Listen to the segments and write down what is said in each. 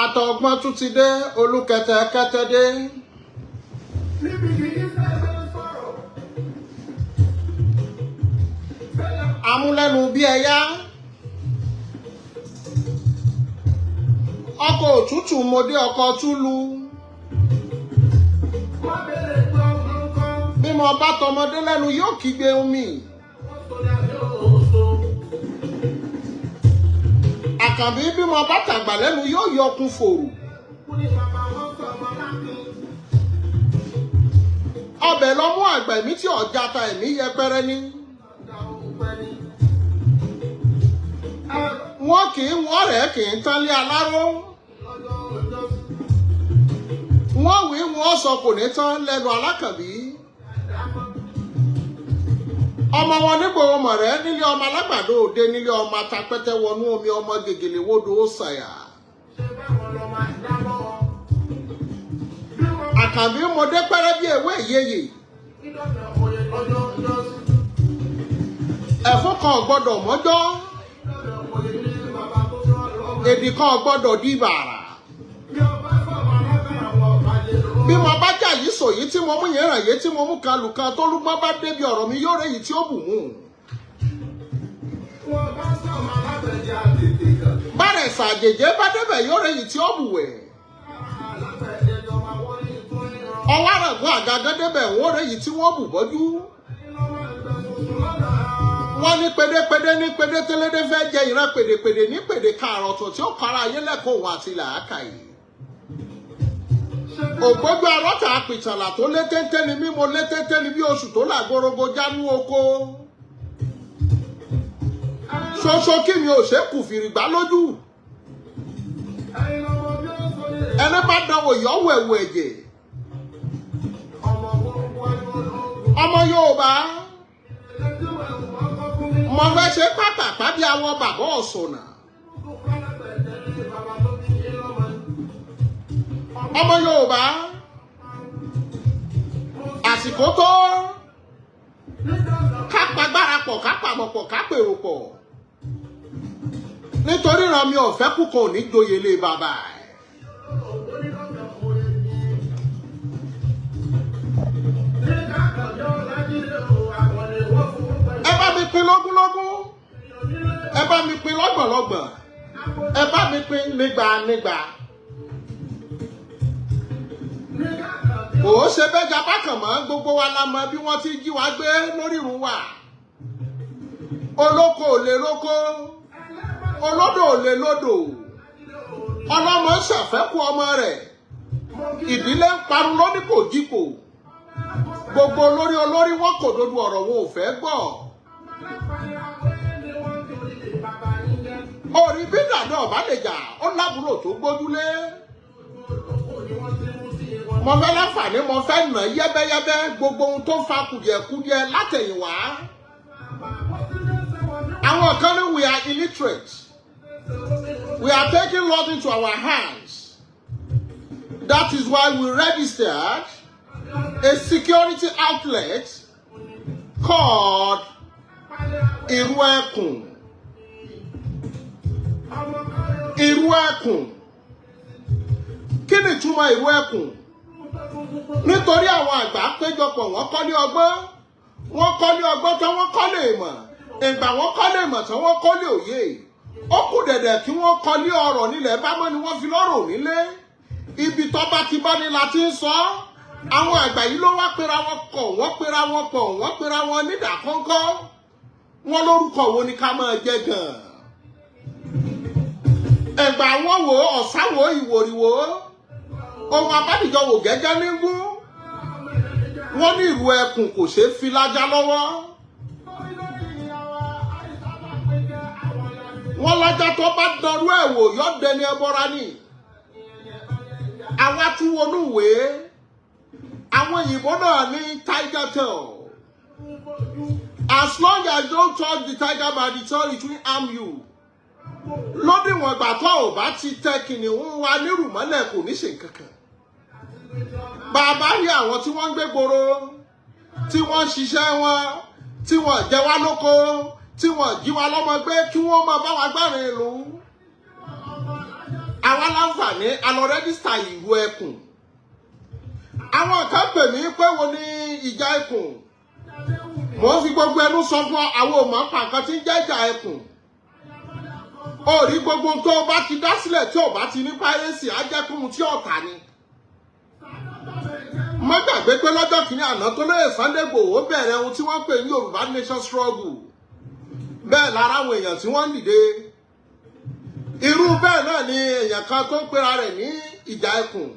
Akata ọgbọ́n tún ti dé, olúkẹtẹ kẹtẹ dé. Níbi kì í sẹ́gbẹ́ sọ̀rọ̀. Amúlẹ́nu bí ẹyá. Ọkọ̀ òtútù mo dé ọkọ̀ túlù. Wọ́n béèrè pé ọgbọ́n kan. Bí mo bá tọmọdé lẹ́nu yóò kígbe omi. Wọ́n sọ ní abẹ́ òòso. Àkànbí bí mo bá tàgbà lẹ́nu yóò yọkun fòrò. Kú ní bàbá wọn sọ ọmọ láti. Ọbẹ̀ lọ mú àgbà ẹ̀mí tí ọ̀já ta ẹ̀mí yẹpẹrẹ ní. Ọjà òun pẹ́ ni. Wọ́n kì í wọ́n rẹ̀ kì í tán lé aláró. Lọ́jọ́ ọjọ́ Wọ́n wí wọ́n sọ kò ní tán lẹ́nu alákànbí. àdámọ́. Ọmọ wọn nígboro mọ̀rẹ́ nílé ọmọ alágbàdo òde nílé ọmọ atapẹ́tẹ́ wọnú omi ọmọ gègèlè wodò ó sàyà. Ṣé báwọn lọ máa dámọ́? Bí wọ́n Àkànbí mo dé pẹ́rẹ́ bí ewé ìyeyè. kí lọ́nà òye lọ́jọ́ ọjọ́ sí. Ẹ̀fún kan ò gbọ́dọ̀ mọ́jọ́, Lọ́nà òye ní bàbá tó sọ lọ́mọ. èdè kan ò gbọ́dọ̀ di bàrà. Bí ọba sọ̀rọ̀ alágbára wọn ọba lè lọ́wọ́. Bí mo bá jà yìí sòyí tí mo mú yẹn ràn yé tí mo mú kan lù kan tó lúgbọ́n bá débi ọ̀rọ̀ mi yóò réyìí tí ó bù mú. Wọ́n bá sọ̀rọ̀ alágbẹ̀dẹ àtètè kan. Bárẹ̀ sàjèjé bá débẹ̀ yóò réyìí tí ó bù wẹ̀. Alágbẹ̀dẹ ni ọmọ wọn ní tó ń rán. Ọwọ́ àràgún àgàgán débẹ̀ wọ́n réyìí tí wọ́n bù bọ́jú. Lọ́wọ́ ẹgbẹ́ tuntun lọ́nà. Wọ́n ní pédépédé ní pédé télédé fẹ́ jẹ ìran pèdèpèdè ní pèdè káàrọ̀ ọ̀tọ̀ tí ó kọ́ra ayé lẹ́kọ̀ọ́ òun àti làákàyè. Ṣé bí Ògbójú arọ́tà apìtànlà tó lé téńté ni mímo lé téńté ni bí oṣù tó làgorogo jánú oko. Ṣoṣo kí mi ò ṣe kù fìrìgbá lójú. ẹyin lọ́mọ bí ó sọ yẹ. Ẹni bá dánwò yọ wẹ̀wù ẹ̀jẹ̀. Ọmọ gbogbo ẹni ológun. Ọmọ Yorùbá, Ẹgbẹ́ tí wọ́n ń wọ́n kọ́ fún mi. mo fẹ́ ṣe pàpàpá bí àwọn bàbá ọ̀sọ̀nà. Tó kọ́ alágbẹ̀dẹ ní bàbá tó bí yé lọ́mọ. Ọmọ Yorùbá, àsìkò tó Nígbà ká pagbára pọ̀ ká pàmọ̀ pọ̀ ká pèrò pọ̀. Nítorí ìran mi ò fẹ́ kú kan ò ní joyè lé bàbá ẹ̀. Ẹ bá mi pín lógúnlógún, ẹ bá mi pín lọ́gbọ̀nlọ́gbọ̀n, ẹ bá mi pín nígbànígbà. Kò ó ṣe bẹ́jà bákan mọ́, gbogbo wa la mọ bí wọ́n ti jí wa gbé lórí ìrun wa. Olóko ò lè róko, olódò ò lè lódò, ọlọ́mọ ń ṣàfẹ́kù ọmọ rẹ̀, ìdílé ń parun lóní kò jíkò. Gbogbo olórí olórí wọn kò dodo ọ̀rọ̀ wọn ò fẹ́ gbọ́. Orí bí dàdá ọ̀bá lè jà, ó lábúrò tó gbójúlé. Mo fẹ́ láǹfààní, mo fẹ́ nà yẹ́bẹ́yẹ́bẹ́ gbogbo ohun tó fa kùdìẹ̀kudiẹ látẹ̀yìnwá. Àwọn kan ní we are illiterate. We are taking law into our hands. That is why we registered a security outlet called Ìrú Ẹkùn. Ìrú Ẹkùn. Kí ni ìtumọ̀ Ìrú Ẹkùn? Nítorí àwọn àgbà péjọpọ̀ wọ́n kọ́lé ọgbọ́n, wọ́n kọ́lé ọgbọ́n tán wọ́n kọ́lé ìmọ̀, ìgbà wọ́n kọ́lé ìmọ̀ tán wọ́n kọ́lé òye. Ó kù dẹ̀dẹ̀ kí wọ́n kọ́lé ọrọ̀ nílẹ̀ bá mọ́ ni wọ́n fi lọ́rọ̀ nílé. Ibi tó bá ti bá ní la ti ń sọ. Àwọn àgbà yìí ló wá pera wọn kọ̀, wọ́n pera wọn pọ̀, wọ́n pera wọn nídàkọ́ńkọ́. Wọ́n lórúkọ wo ni ká máa jẹ gan-an? Ẹ̀gbà wọn wò ọ̀sáwò ìwòrìwò. Ohun abádìjọ wò gẹ́gẹ́ ní gún. Wọ́n ní ìrù ẹkùn kò ṣeé fi lájá lọ́wọ́. Wọ́n lájá tó bá dọrú ẹ̀ wò yọ́ dẹni ẹbọra ni. Àwa tún wọnú ìwé. Àwọn òyìnbó náà ní tiger tail. As long as you don't touch the tiger by the tail, it will harm you. Lódiwọ̀n ìgbà tó ò bá ti tẹ kìnìún wa nírùmọ́lẹ̀ kò ní ṣe nǹkan kan. Bàbá rí àwọn tí wọ́n ń gbé gbòòrò, tí wọ́n ń ṣiṣẹ́ wọn, tí wọ́n jẹ wá lóko, tí wọ́n jí wa lọ́mọ gbé, kí wọ́n máa bá wa gbárin ìlú. Àwa láǹfààní a lọ register ìlú ẹkùn. Àwọn kan pè mí pé wo ni ìjà ẹkùn. Mo ń fi gbogbo ẹnu sọ fún àwọn òmò pàǹkan tí ń jẹ́ ìjà ẹkùn. Ó rí gbogbo tó o bá ti dá sílẹ̀ tí o bá ti ní piracy, á jẹ́ kóhun tí ọ̀tá ni. Má gbàgbé pé lọ́jọ́ kìíní àná tó lóye Sunday Igboho bẹ̀rẹ̀ ohun tí wọ́n pè ní Yorùbá Nation struggle, bẹ́ẹ̀ lára àwọn èèyàn tí wọ́n ń dìde. Irú bẹ́ẹ̀ náà ni èèyàn kan tó ń pera rẹ̀ ní ìjà ẹkùn.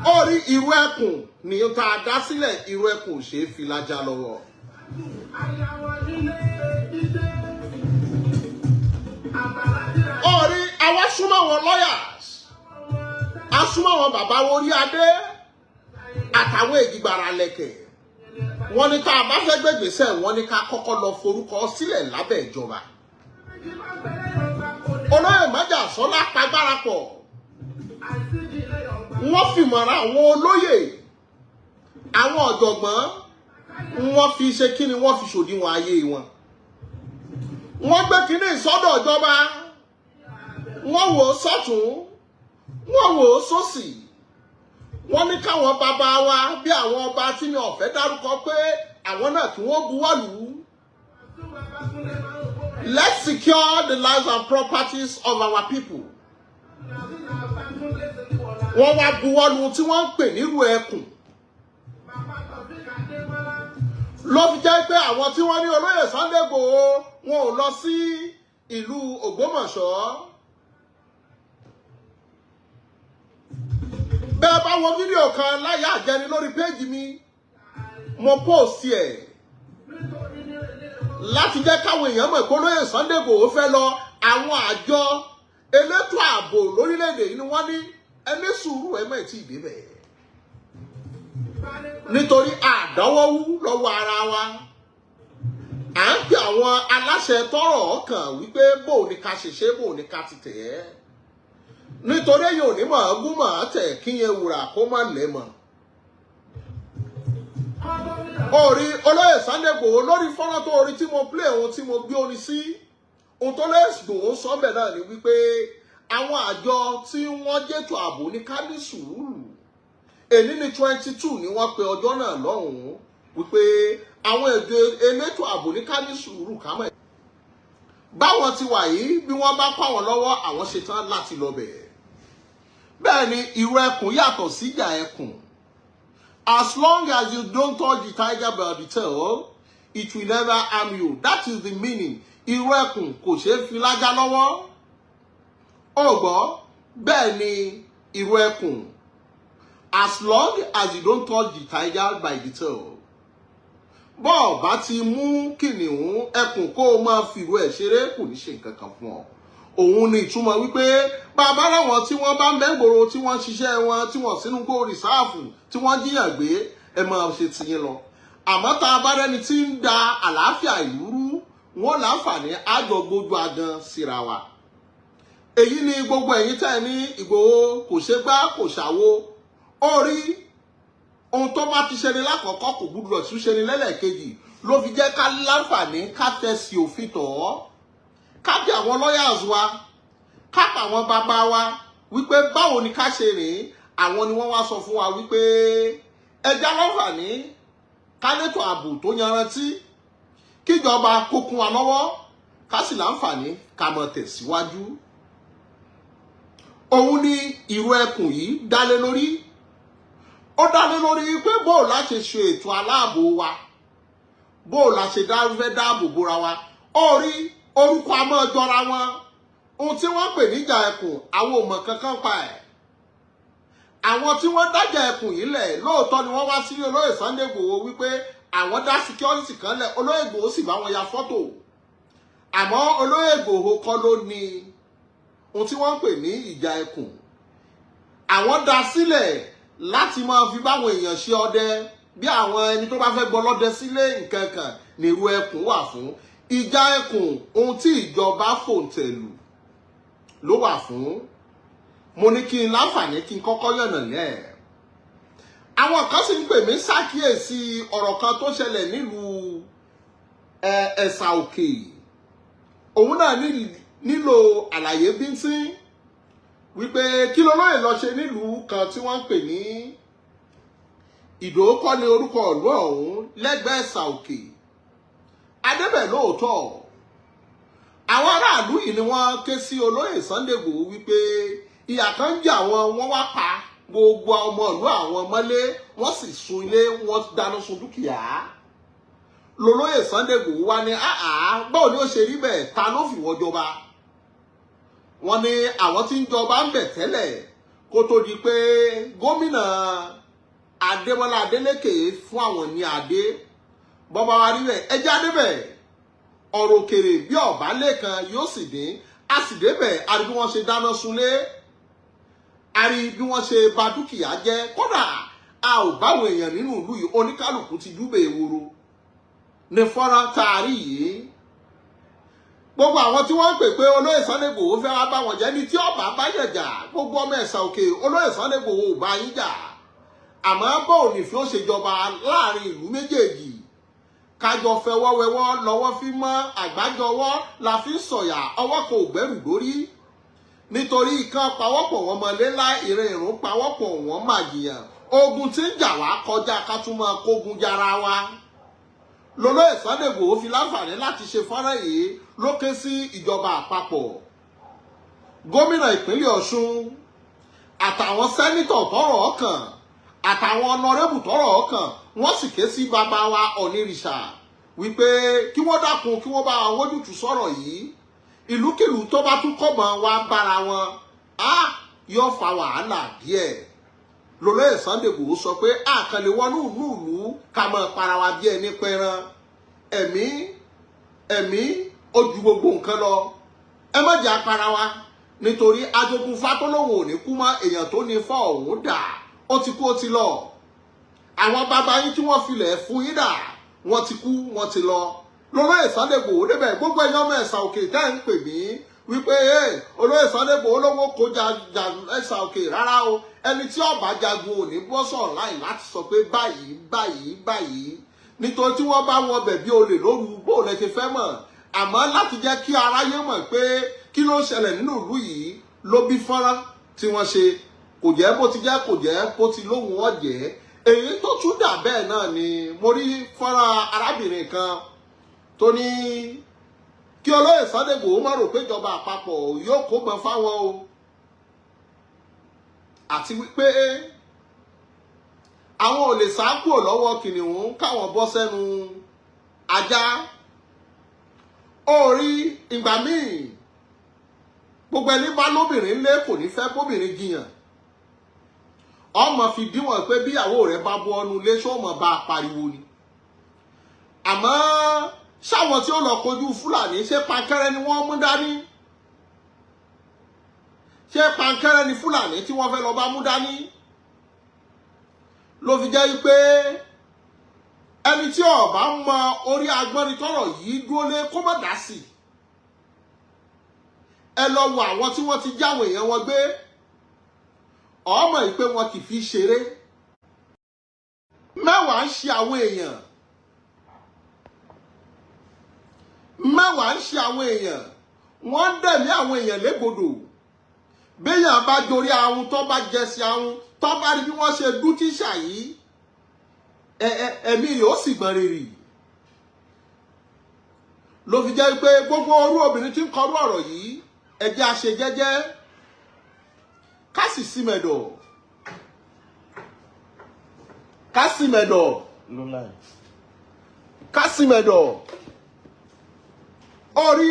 Ó rí, irú ẹkùn ní tá a dá sílẹ̀, irú ẹkùn ò ṣeé fi lájà lọ́wọ́. Àyàwó nílé dídé. Àbàlájẹ́ Ó rí, àwa súnmọ́ àwọn lawyers, a súnmọ́ àwọn bàbá wo orí adé àtàwọn èjìgbàrà lẹ̀kẹ̀. Wọ́n ní tá a bá fẹ́ gbégbèsè, wọ́n ní ká kọ́kọ́ lọ forúkọ sílẹ̀ lábẹ́ ìjọba. Méjì máa ń bẹ̀rẹ̀ ọgbà kò ní. Olóyè Májàsọ́lá pagbára pọ̀. Àìsíjì ilé ọgbà. Wọ́n fìmọ̀ràn àwọn olóyè, àwọn ọ̀jọ̀gbọ́n, wọ́n fi ṣe kí ni, wọ́n fi ṣòdiwọ̀n ayé wọn. Wọ́n gbé kínní ìsọ́dọ̀ ìjọba. Wọ́n wò ó sọ́tún, wọ́n wò ó sósì. Wọ́n ní káwọn bàbá wa bí àwọn ọba tí mi ò fẹ́ dárúkọ pé àwọn náà kí wọ́n buwọ́lù ú. Let's secure the lives and properties of our people. Wọ́n wá buwọ́lù tí wọ́n ń pè nírú ẹkùn. Ló fi jẹ́ pé àwọn tí wọ́n ní olóyè Sunday Igboho wọn ò lọ sí ìlú Ògbómọ̀ṣọ́. Bẹ́ẹ̀ bá wo fídíò kan láyé àjẹni lórí péjì mi, mo post ẹ̀ láti jẹ́ káwọn èèyàn mọ̀ pé olóyè Sunday Igboho fẹ́ lọ. Àwọn àjọ elétò ààbò lórílẹ̀‐èdè yìí ni wọ́n ní ẹni sùúrù, ẹ mọ̀ ẹ̀ tí ì débẹ̀, nítorí àdánwọ́wú lọ́wọ́ ara wa. À ń pè àwọn aláṣẹ tọrọ ọkàn wípé bóò ní ká ṣe ṣe, bóò ní ká ti tẹ̀ ẹ́, nítorí èyí ò ní mọ̀ ọ́ gún mọ̀ ọ́ tẹ̀ kí yẹn wùrà kó má lẹ̀ mọ̀. Orí olóyè Sunday Igboho lórí fọ́nrán tó orí tí mo play, ohun tí mo gbé orin sí, ohun tó lè Igboho sọ́bẹ̀ náà ni wípé àwọn àjọ tí wọ́n jẹ́tò ààbò ní ká ní sùúrù. Èní ní 22 ni wọ́n pe ọjọ́ náà lọ́hùn-ún wípé àwọn ètò elétò ààbò ní ká ní sùúrù, ká mọ̀ báwọn ti wà yìí, bí wọ́n bá kọ́ àwọn lọ́wọ́, àwọn ṣetán láti lọ bẹ̀. Bẹ́ẹ̀ ni ìrù ẹkùn yàtọ̀ síjà ẹkùn. As long as you don't touch the tiger by the tail, it will never harm you. That is the meaning. Ìrù ẹkùn kò ṣeé fi lájá lọ́wọ́. Ó gbọ́, bẹ́ẹ̀ ni ìrù ẹkùn, as long as you don't touch the tiger by the tail, bọ́ọ̀ bá ti mú kìnìún ẹkùn kó o máa fìrù ẹ̀ ṣeré, kò ní ṣe nǹkan kan fún ọ. Òun ni ìtumọ̀ wípé bàbá láwọn tí wọ́n bá ń bẹ́gbòrò, tí wọ́n ń ṣiṣẹ́ wọn, tí wọ́n sínú gbó reserve, tí wọ́n jíyàn gbé, ẹ máa ṣe tiyín lọ. Àmọ́ tá a bá rẹ́ni tí ń da àlàáfíà ìlú rú, wọ́n láǹfààní àjọ gbójú agan síra wa. Èyí ni gbogbo ẹ̀yin tẹ́ ẹ ní Ìgbòho kò ṣe gbá, kò ṣàwo. Ó rí, ohun tó bá ti ṣe ni lákọ̀ọ́kọ́ kò gbúdọ̀ tún ṣe ni lẹ́lẹ́kejì. Ló fi jẹ́ ká láǹfààní ká fẹ̀sì òfin tọ̀ ọ́, ká bí àwọn lawyers wa, ká pa àwọn bàbá wa wípé báwo ni ká ṣe rìn. Àwọn ni wọ́n wá sọ fún wa wípé ẹja láǹfààní ká létò ààbò tó yanrantí, kíjọba kó kún wa lọ́wọ́, ká sì láǹfààní ká mọ̀ tẹ̀síwájú. Òun ni ìró ẹkùn yìí dálé lórí. Ó dálé lórí pé bóò láti ṣe ètò aláàbò wa, bóò la ṣe fẹ́ dáàbò bóra wa. Ó rí, orúkọ a máa jọra wọn. Ohun tí wọ́n pè níjà ẹkùn, àwọn ò mọ̀ kankan pa ẹ̀. Àwọn tí wọ́n dájà ẹkùn yìí lẹ̀, lóòótọ́ ni wọ́n wá sí olóyè Sunday Igboho wípé àwọn dá security kan lẹ̀. Olóyè Igboho sì bá wọn ya fọ́tò, àmọ́ olóyè Igboho kọ́ ló ní ohun tí wọ́n ń pè ní ìjà ẹkùn. Àwọn dá sílẹ̀ láti máa fi báwọn èèyàn ṣe ọdẹ, bí àwọn ẹni tó bá fẹ́ gbọ́ lọ́dẹ sílé nǹkan kan nírú ẹkùn wà fún. Ìjà ẹkùn, ohun tí ìjọba fòǹtẹ̀lù ló wà fún. Mo ní kí n láǹfààní kí n kọ́kọ́ yànnà yẹn. Àwọn kan sì ń pè mí ṣàkíyèsí ọ̀rọ̀ kan tó ṣẹlẹ̀ nílùú Ẹ̀sà Òkè. Òun náà nílò àlàyé bíntín. Wípé kí lolóyè lọ ṣe nílùú kan tí wọ́n ń pè ní Ìdó kọ́ ni orúkọ ìlú ọ̀hún lẹ́gbẹ̀ẹ́ Ẹ̀sà Òkè. Adébẹ̀ lóòótọ́, àwọn aráàlú yìí ni wọ́n ké sí olóyè Sunday Igboho wípé ìyà kan ń jẹ àwọn, wọ́n wá pa gbogbo ọmọ ìlú àwọn mọ́lé, wọ́n sì sun ilé, wọ́n dáná sun dúkìá. Lolóyè Sunday Igboho wá ní àá, báwo ni ó ṣe rí bẹ́ẹ̀? Ta ló fi wọ́n jọba? Wọ́n ní àwọn tí ń jọba ń bẹ̀ tẹ́lẹ̀ kó tó di pé gómìnà Adémọ́lá Adélékè fún àwọn ní adé. Bọ́bá wa rí bẹ́ẹ̀, ẹjẹ́ adébẹ̀. Ọ̀rọ̀ òkèrè bí ọ̀bá lẹ́kan yóò sì dín. A sì débẹ̀, a rí bí wọ́n ṣe dáná sunlé, a rí bí wọ́n ṣe bà dúkìá jẹ́. Kódà a ò báwọn èèyàn nínú ìlú yìí, oníkálukú ti júbẹ̀ ewúro ní fọ́nrán tá a rí yìí. Gbogbo àwọn tí wọ́n ń pè pé olóyè Sunday Igboho fẹ́ wá bá wọn jẹ́ ní tí ọba bá yẹ̀ jà, gbogbo ọmọ Ẹ̀sà Òkè, olóyè Sunday Igboho ò bá yín jà. Àmọ́ bóò ní fi ó ṣèjọba láàrin ìlú méjèèjì, kájọ fẹwọ́wẹwọ́ lọ́wọ́ fi mọ́, àgbájọwọ́ la fi ń sọ̀yà, ọwọ́ kan ò gbẹ́rù lórí. Nítorí ìkan pawọ́pọ̀ wọn mọ̀lé ńlá, ìrìn ìrún pawọ́pọ̀ wọn máa jìyàn. Ogun tí ń jà wá kọjá ká tún máa kógun jára wa. Lolóyè Sunday Igboho fi láǹfààní láti ṣe fọ́nrán yìí ló ké sí ìjọba àpapọ̀, gómìnà ìpínlẹ̀ Ọ̀ṣun, àtàwọn senator tọ́rọ̀ ọkàn, àtàwọn honourable tọ́rọ̀ ọkàn. Wọ́n sì ké sí bàbá wa Ọ̀nìrìṣà wípé kí wọ́n dákun, kí wọ́n bá wa wójútùú sọ̀rọ̀ yìí. Ìlúkìlú tó bá tún kọ́mọ wa bára wọn á yóò fa wàhálà díẹ̀. Lolóyè Sunday Igboho sọ pé àkànlè wọnú ìlú ìlú ká máa para wa bí ẹni pẹran. Ẹ̀mí ẹ̀mí ó ju gbogbo nǹkan lọ. Ẹ má jẹ́ apara wa, nítorí ajogun fatólóhùn ò ní kú mọ́. Èèyàn tó ní fọ́ ọ̀hún dà, ó ti kú, ó ti lọ. Àwọn bàbá yín tí wọ́n filẹ̀ fún yín dà? Wọ́n ti kú, wọ́n ti lọ. Lolóyè Sunday Igboho débẹ̀. Gbogbo ẹ̀yàn ọmọ Ẹ̀sà Òkè tẹ́ ń pè mí wípé olóyè Sunday Igboho lówó kó jà Ẹ̀sà Òkè, rárá o. Ẹni tí ó bá jagun ò ní bọ́ sọ̀rọ̀ láì láti sọ pé báyìí báyìí báyìí, nítorí tí wọ́n bá wọn bẹ̀ bí olè lóru, bó lẹ ṣe fẹ́ mọ̀? Àmọ́ láti jẹ́ kí aráyé mọ̀ pé kí ló ń ṣẹlẹ̀ nínú ìlú yìí ló bí fọ́nrán tí wọ́n ṣe. Kò jẹ́ bó ti jẹ́, kò jẹ́ bó ti lóhùn ọ̀jẹ́. Èyí tó tún dà bẹ́ẹ̀ náà ni mo rí fọ́nrán arábìnrin kan tó ní kí olóyè Sunday Igboho má rò pé ìjọba àpapọ̀ yóò kó bọn fáwọn o, àti wípé àwọn ò lè sá kúrò lọ́wọ́ kìnìún káwọn bọ́ sẹ́nu ajá. Ó rí ìgbà míì, gbogbo ẹni bá lóbìnrin lé kò ní fẹ́ bóbìnrin jiyàn. Ọmọ fi díwọ̀n pé bíyàwó rẹ̀ bá bọ́ ọ́nú ilé, ṣó mọ̀ bá a pariwo ni? Àmọ́ ṣáwọn tí ó lọ kojú Fúlàní, ṣé pankẹ́rẹ́ ni wọ́n mú dání? Ṣé pankẹ́rẹ́ ni Fúlàní tí wọ́n fẹ́ lọ bá mú dání? Ló fi jẹ́ pé ẹni tí ó bá mọ orí agbọ́nrin tọ́rọ̀ yìí dúró lé, kó má dá sí. Ẹ lọ wo àwọn tí wọ́n ti jáwọn èèyàn wọn gbé, ọmọ yìí pé wọn kì í fi ṣeré. Mẹ́wàá ń ṣe àwọn èèyàn, mẹ́wàá ń ṣe àwọn èèyàn, wọ́n ń dẹ̀mí àwọn èèyàn légbodò. Béèyàn bá dorí ahun, tó bá jẹ sí ahun, tó bá rí bí wọ́n ṣe dú tíṣà yìí, ẹ̀mí rẹ̀ ó sì gbọ̀n rìrì. Ló fi jẹ́ pé gbogbo orú obìnrin tí ń kọrú ọ̀rọ̀ yìí, ẹ jẹ́ á ṣe jẹ́jẹ́, ká sì sí mẹ̀dọ̀, ká sì mẹ̀dọ̀, ká sì mẹ̀dọ̀. Orí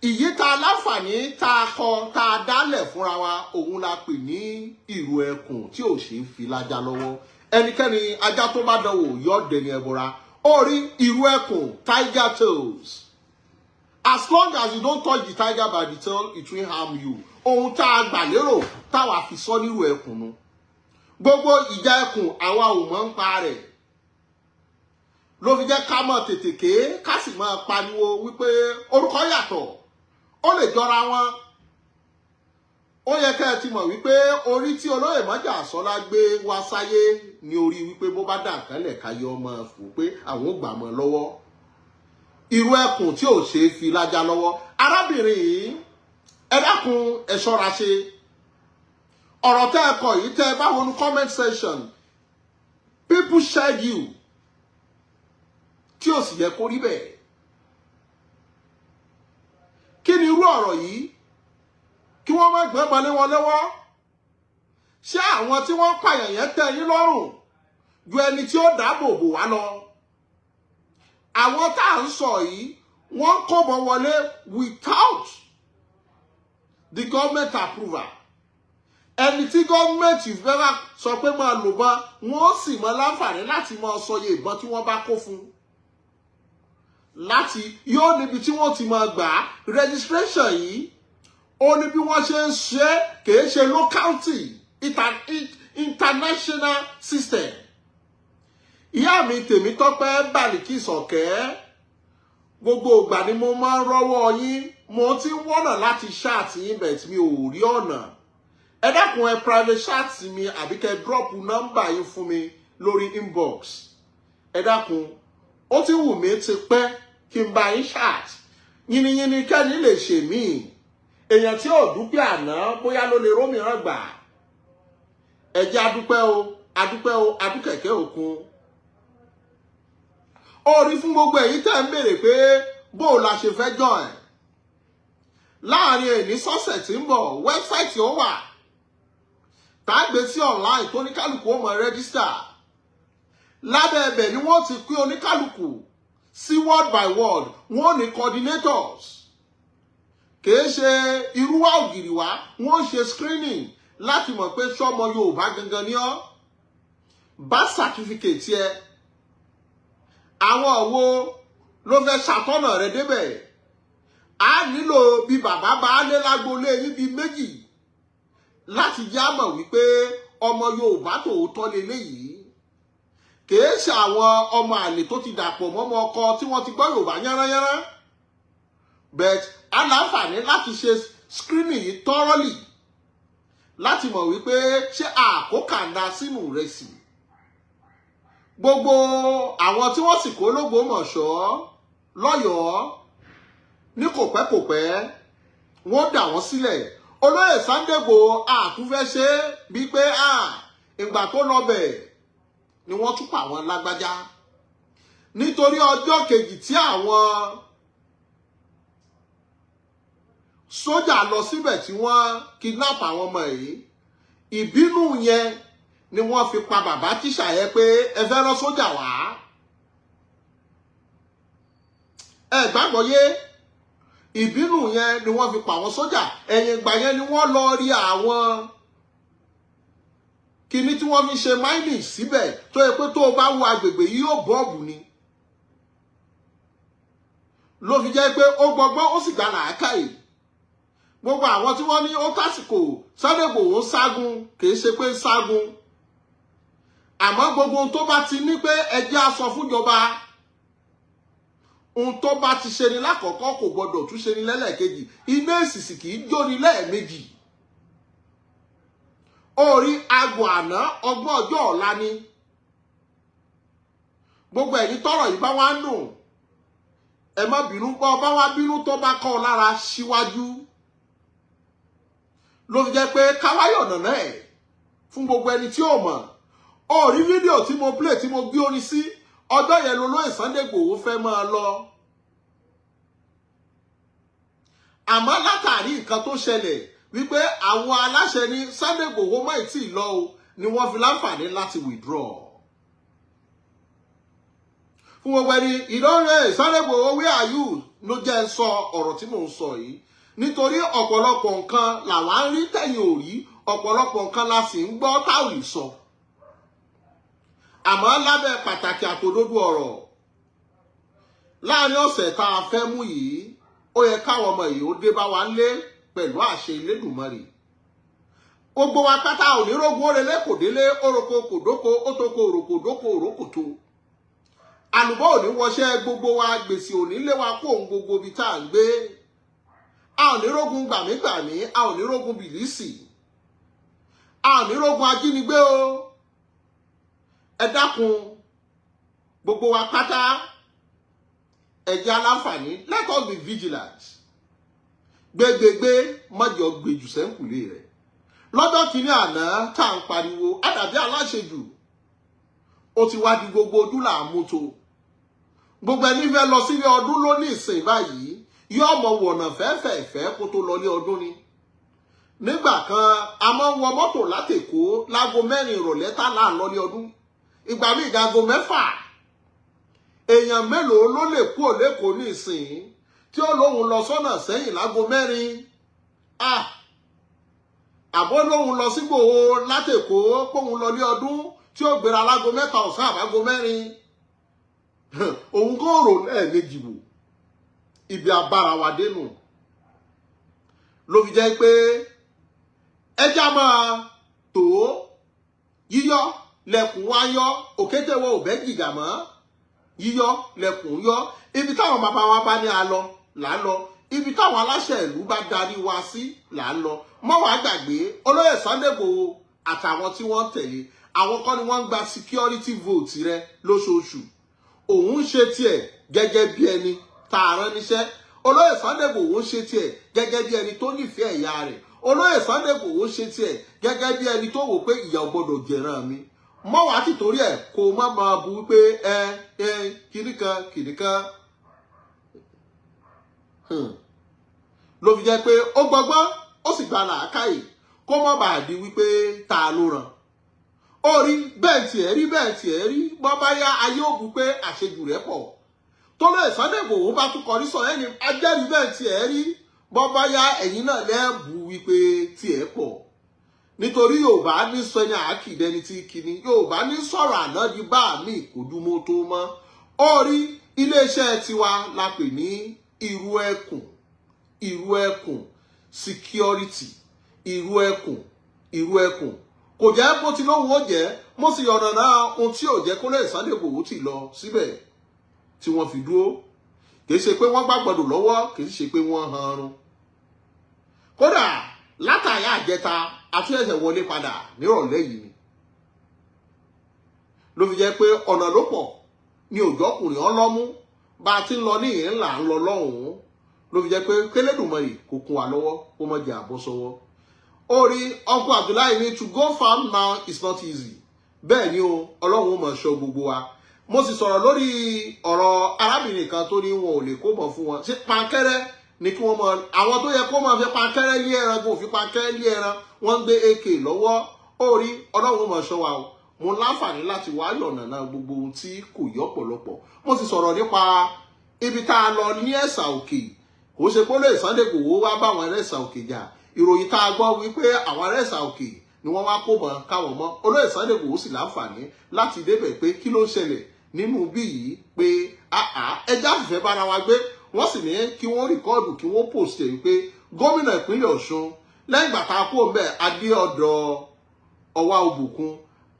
ìyí tá a láǹfààní tá a kọ tá a dálẹ̀ fúnra wa, òun la pè ní ìrù ẹkùn tí ò ṣe é fi lájà lọ́wọ́ ẹnikẹ́ni. Ajá tó bá dánwò yọ dẹni ẹbọra. Orí ìrù ẹkùn, tiger tails, as long as you don't touch the tiger by the tail, it will harm you. Ohun tá a gbà lérò táwa fi sọ nírù ẹkùn nu. Gbogbo ìjà ẹkùn, àwa ò mọ̀ ń pa rẹ̀. Ló fi jẹ́ ká mọ̀ tètè ké, ká sì máa pariwo wípé orúkọ yàtọ̀, ó lè jọra wọn. Ó yẹ ká ẹ ti mọ̀ wípé orí tí olóyè Májàsọ́lá gbé wá sáyé ní orí wípé bó bá dà kánlẹ̀ káyé ọmọ fò pé àwọn ò gbà mọ́ lọ́wọ́. Irú ẹkùn tí ò ṣeé fi lájà lọ́wọ́. Arábìnrin yìí, ẹ dákun, ẹ ṣọ́ra ṣe. Ọ̀rọ̀ tẹ́ ẹ kọ yìí, tẹ́ ẹ bá wọnú comment section, people shared you, tí ò sì yẹ kó rí bẹ́ẹ̀. Kí ni irú ọ̀rọ̀ yìí? Kí wọ́n má gbọ́n balẹ̀ wọn lọ́wọ́. Ṣé àwọn tí wọ́n pààyàn yẹn tẹ́ yín lọ́rùn ju ẹni tí ó dáàbò bò wá lọ? Àwọn tá à ń sọ yìí, wọ́n kó bọ̀ wọlé without the government approval. Ẹni tí gọ́ọ̀mẹ̀ntì fẹ́ sọ pé máa lò bá, wọ́n sì mọ láǹfààní láti máa sọ iye ìbọn tí wọ́n bá kó fún láti yóò níbi tí wọ́n ti máa gbà á. Registration yìí, ó ní bí wọ́n ṣe ń ṣe, kìí ṣe locality, international system. Ìyá mi Tèmítọ́pẹ́ Bàlíkì Sọ̀kẹ́, gbogbo ìgbà ni mo máa ń rọ́wọ́ yín. Mo ti ń wọ́nà láti chat yín bẹ̀ tí mi ò rí ọ̀nà. Ẹ dákun, ẹ private chat mi àbí kẹ́ drop nọ́mbà yín fún mi lórí inbox. Ẹ dákun, ó ti wù mí ti pẹ́ kí n bá yín chat. Yìnyínyìnyín kẹ́ni lè ṣe mí. Èèyàn tí ò dúpẹ́ àná, bóyá ló lè rómìíràn gbà. Ẹ jẹ́ adúpẹ́ o, adúpẹ́ o, adúkẹ̀kẹ́ òkun ó rí fún gbogbo ẹ̀yin tẹ́ ń béèrè pé bó o la ṣe fẹ́ join. Láàrin èní sọ́sẹ̀ tí ń bọ̀, website ó wà tá a gbé sí online tó oníkálukú ó mọ register. Lábẹ́ ẹbẹ̀ ni wọ́n ti pín oníkálukú sí ward by ward. Wọ́n ní coordinators, kìí ṣe irúwà ògìrì wá. Wọ́n ṣe screening láti mọ̀ pé sọ́mọ Yorùbá gangan ni ọ́, birth certificate yẹ, àwọn wo ló fẹ́ ṣàtọ́nà rẹ débẹ̀. A nílò bí bàbá bá lé lágbolé yín bíi méjì láti já mọ̀ wípé ọmọ Yorùbá tòótọ́ leléyìí, kìí ṣe àwọn ọmọ àlè tó ti dàpọ̀ mọ́mọ́ ọkọ tí wọ́n ti gbọ́ Yorùbá yánrányánrán. But a láǹfààní láti ṣe screening yìí thoroughly láti mọ̀ wípé ṣé àkókàndá sínú rẹ̀ sí. Gbogbo àwọn tí wọ́n sì kó l'Ógbómọ̀ṣọ́, lọ́yọ̀ọ́ ní kòpẹ́kòpẹ́, wọ́n dà wọ́n sílẹ̀. Olóyè Sunday Igboho àtúnfẹ́ ṣe bíi pé ìgbà tó lọ bẹ̀ ni wọ́n tún pa àwọn lágbájá, nítorí ọjọ́ kejì tí àwọn sójà lọ síbẹ̀ tí wọ́n kidnap àwọn ọmọ yìí, ìbínú yẹn ni wọ́n fi pa bàbá tíṣà yẹn pé ẹ fẹ́ rán sójà wá. Ẹ gbàgbọ́ yé, ìbínú yẹn ni wọ́n fi pa àwọn sójà. Ẹ̀yìn ìgbà yẹn ni wọ́n lọ rí àwọn kíní tí wọ́n fi ṣe mining síbẹ̀, tó yẹ pé tó o bá wo agbègbè yìí, yóò bọ́ọ̀bù ni. Ló fi jẹ́ pé ó gbọgbọ́n, ó sì gbà làákàyè. Gbogbo àwọn tí wọ́n ní ó tásìkò, Sunday Igboho ń ságun, kìí ṣe pé ń ságun, àmọ́ gbogbo ohun tó bá ti ní pé ẹjẹ́ á sọ fúnjọba, ohun tó bá ti ṣe ni lákọ̀ọ́kọ́ kò gbọdọ̀ tún ṣe ni lẹ́lẹ́kejì. Iná èsìsì kì í jóni lẹ́ẹ̀mejì. Orí aago àná, ọgbọ́n ọjọ́ ọ̀la ni. Gbogbo ẹ̀yin tọ́rọ̀ yìí bá wá nù, ẹ má bínú. Bọ́ bá wá bínú, tó bá kọ́ ọ lára síwájú, ló fi jẹ́ pé káwáyọ̀ nàná ẹ̀ fún gbogbo ẹni tí ò mọ̀. Ó rí fídíò tí mo play, tí mo gbé orin sí, ọjọ́ yẹn lolóyè Sunday Igboho fẹ́ máa lọ. Àmọ́ látàrí nǹkan tó ṣẹlẹ̀ wípé àwọn aláṣẹ ní Sunday Igboho má tí ì lọ o, ni wọ́n fi láǹfààní láti withdraw. Fún gbogbo ẹni ìdánwò Sunday Igboho, where are you, ló jẹ́ ń sọ ọ̀rọ̀ tí mò ń sọ yìí, nítorí ọ̀pọ̀lọpọ̀ nǹkan làwa ń rí tẹ̀yìn ò rí, ọ̀pọ̀lọpọ̀ nǹkan la sì ń gbọ́ tá ò lè sọ. Àmọ́ lábẹ́ pàtàkì àtòdodo ọ̀rọ̀, láàrin ọ̀sẹ̀ tá a fẹ́ mú yìí, ó yẹ káwọn ọmọ yìí ó dé bá wa lé pẹ̀lú àṣẹ Elédùmarè. Gbogbo wa pátá ò ní rógun orele kò délé, oroko kò dóko, ó toko òròkò dóko òrókòtò. Àlùbọ́ ò ní wọṣẹ́ gbogbo wa, gbèsè ò ní lé wa kó òun gbogbo ibi tá à ń gbé. A ò ní rógun gbàmígbàmí, a ò ní rógun bìlísì, a ò ní rógun ajínigbé o. Ẹ dákun, gbogbo wa pátá, ẹ jẹ́ aláǹfààní, let us be vigilant. Gbégbégbé mọ́jọ gbèjù sẹ́ńkùlé rẹ̀. Lọ́jọ́ kìíní àná tá à ń pariwo àdàbí aláṣejù, ó ti wá di gbogbo ojú là ń mú tó. Gbogbo ẹni fẹ́ lọ sílé ọdún ló ní ìsìn báyìí yóò mọ wọ̀nà fẹ́fẹ̀ẹ́fẹ́ kó tó lọlé ọdún ni. Nígbà kan a máa ń wọ mọ́tò látÈkó láago 4 ìrọ̀lẹ́ tá là ń lọlé ọdún, ìgbà míì aago 6. Èèyàn mélòó ló lè kúrò l'Ékòó ní ìsìn tí ó lóun lọ sọ́nà sẹ́yìn láago 4? Àbó lóun lọ sígbòho látÈkó kóun lọlé ọdún tí ó gbéra láago 3 ọ̀sán àbágo 4, òun kò rò lẹ́ẹ̀mejì wò. Ibi abára wa dénú ló fi jẹ́ pé ẹja máa tó yíyọ lẹ̀kùn wá yọ, òkété wo ò bẹ́ jìgà mọ́, yíyọ lẹ̀kùn yọ. Ibi táwọn bàbá wa bá ní a lọ là á lọ, ibi táwọn aláṣẹ ìlú bá darí wa sí là á lọ. Mọ́ wàá gbàgbé olóyè Sunday Igboho àtàwọn tí wọ́n tẹ̀lé, àwọn kọ́ ni wọ́n ń gba security vote rẹ lóṣooṣù. Òun ń ṣe tiẹ̀ gẹ́gẹ́ bí ẹni tá a rán níṣẹ́. Olóyè Sunday Igboho ń ṣe tiẹ̀ gẹ́gẹ́ bí ẹni tó nífẹ̀ẹ́ ìyá rẹ̀. Olóyè Sunday Igboho ń ṣe tiẹ̀ gẹ́gẹ́ bí ẹni tó wò pé ìyà ò gbọ́dọ̀ jẹ̀ràn mi. Mọ́ wàá ti torí ẹ̀ kó má máa bu wípé ẹ ẹ kìnìkan kìnìkan. Ló fi jẹ́ pé ó gbọ́gbọ́n ó sì gba làákàyè kó má bàa di wípé ta ló ràn. Ó rí bẹ́ẹ̀ tiẹ̀ rí, bẹ́ẹ̀ tiẹ̀ rí, bọ́ bá yá ayé ò bu pé àṣejù rẹ̀ pọ̀. Tólóyè Sunday Igboho bá tún kọrí sọ ẹni ajẹ́rìí bẹ́ẹ̀ tiẹ̀ rí, bọ́ bá yá ẹ̀yin náà lẹ́ẹ̀bù wípé tiẹ̀ pọ̀. Nítorí Yorùbá ní sọ ẹni àákìdẹni tí kìíní, Yorùbá ní sọ̀rọ̀ àná di bá mi ìkójúmọ́ tó mọ́. Ó rí iléeṣẹ́ tiwa la pè ní Ìrù Ẹkùn, Ìrù Ẹkùn security, Ìrù Ẹkùn, Ìrù Ẹkùn. Kò jẹ́ bó ti lóhùn ó jẹ́, mo sì yọ̀nà náà ohun tí ò jẹ́ kó lè Sunday Igboho ti lọ síbẹ̀ tí wọ́n fi dúró. Kì í ṣe pé wọ́n gbàgbọ́dọ̀ lọ́wọ́, kì í ṣe pé wọ́n hanrun. Kódà látàyà àjẹta àtúnyẹ̀sẹ̀ wọlé padà nírọ̀lẹ́ yìí ni. Ló fi jẹ́ pé ọ̀nà ló pọ̀ ní òjọ́kùnrin ọlọ́mú bá a ti ń lọ ní ìhín là ń lọ lọ́hùn-ún. Ló fi jẹ́ pé kélédùmarè kò kún wa lọ́wọ́ kó má jẹ́ àbọ̀ sọ́wọ́. Ó rí Uncle Abdullahi ní to go farm now is not easy. Bẹ́ẹ̀ ni o, Ọlọ́run ó máa ṣọ́ gbogbo wa. Mo sì sọ̀rọ̀ lórí ọ̀rọ̀ arábìnrin kan tó ní wọn ò lè kó mọ̀ fún wọn. Ṣé pankẹ́rẹ́ ni kí wọ́n mọ àwọn tó yẹ kó máa fi pankẹ́rẹ́ lé ẹran kó fi pankẹ́rẹ́ lé ẹran, wọ́n ń gbé AK lọ́wọ́. Ó rí Ọlọ́run ó máa ṣọ́ wa o. Mo láǹfààní láti wá yọ̀nà náà gbogbo ohun tí kò yọ pọ̀lọpọ̀. Mo sì sọ̀rọ̀ nípa ibi tá a lọ ní Ẹ̀sà Òkè. Kò ṣe pé olóyè Sunday Igboho wá bá àwọn Ẹ̀sà Òkè jà. Ìròyìn tá a gbọ́ wípé àwọn Ẹ̀sà Òkè ni wọ́n wá kó mọ́ káwọn mọ́. Olóyè Sunday Igboho sì láǹfààní láti débẹ̀ pé kí ló ń ṣẹlẹ̀ nínú bí yìí, pé àá ẹja fìfẹ́ bára wa gbé. Wọ́n sì ní kí wọ́n record, kí wọ́n post ẹ̀ wípé gómìnà ìpínlẹ̀ Ọ̀ṣun lẹ́yìn ìgbà tá a kó mbẹ́ adéọ̀dọ̀ Ọwá Òbùkún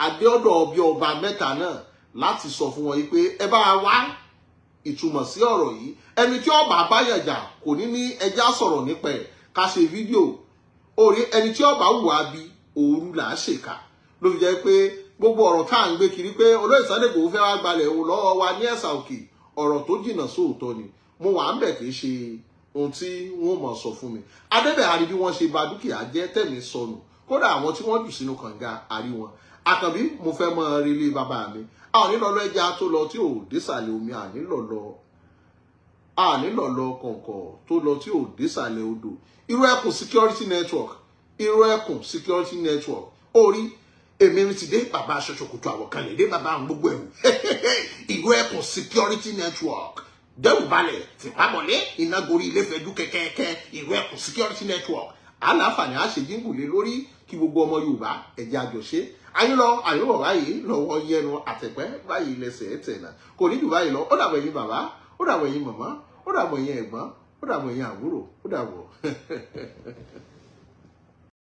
adéọ̀dọ̀ bí ọba mẹ́ta náà láti sọ fún wọn wípé ẹ bá wá ìtumọ̀ sí ọ̀rọ̀ yìí. Ẹni tí ọba báyàjà kò ní ní ẹja sọ̀rọ̀ nípa ẹ̀ ká ṣe fídíò. Orí ẹni tí ọba wù á bí òru là á ṣèkà. Ló fi jẹ́ pé gbogbo ọ̀rọ̀ tá à ń gbé kiri pé olóyè Sunday Igboho fẹ́ wá gbalẹ̀ òun lọ́wọ́ wa ní Ẹ̀sà Òkè, ọ̀rọ̀ tó jìnnà sóòótọ́ ni. Mo wà ń bẹ̀, kì í ṣe ohun tí wọ́n mọ̀ sọ fún mi. Adébẹ̀ àrí bí wọ́n ṣe ba dúkìá jẹ́, tẹ̀mí sọnù. Kódà àwọn tí wọ́n jù sínú kànga àrí wọn. Àkànbí mo fẹ́ mọ relé bàbá mi. A ò ní lọ lọ ẹja tó lọ tí ò désàlẹ̀ omi, ànílọ̀lọ̀ kọ̀ǹkọ̀ tó lọ tí ò désàlẹ̀ odò. Irú Ẹkùn security network, Irú Ẹkùn security network. Orí èmi ti dé bàbá aṣọ ṣòkòtò àwọ̀kalẹ̀ dé bàbá àwọn gbogbo ẹ̀wù. Irú Ẹkùn security network dẹ́rù balẹ̀ tìpámọ́lé iná gorí ilé fẹ́jú kẹ́kẹ́kẹ́. Irú Ẹkùn security network àlàáfààní àṣejìngùlé lórí kí gbogbo ọmọ Yorùbá ẹ̀jẹ̀ àjọṣe ayé lọ àyẹ̀wò báyìí lọ́wọ́ yẹnu àtẹ̀pẹ́ báyìí lẹ́sẹ̀ tẹ̀ náà kò ní jù báyìí lọ. Ó dàbọ̀ ẹ̀yin bàbá, ó dàbọ̀ ẹ̀yin màmá, ó dàbọ̀ ẹ̀yin ẹ̀gbọ́n, ó dàbọ̀ ẹ̀yin àbúrò, ó dàbọ̀.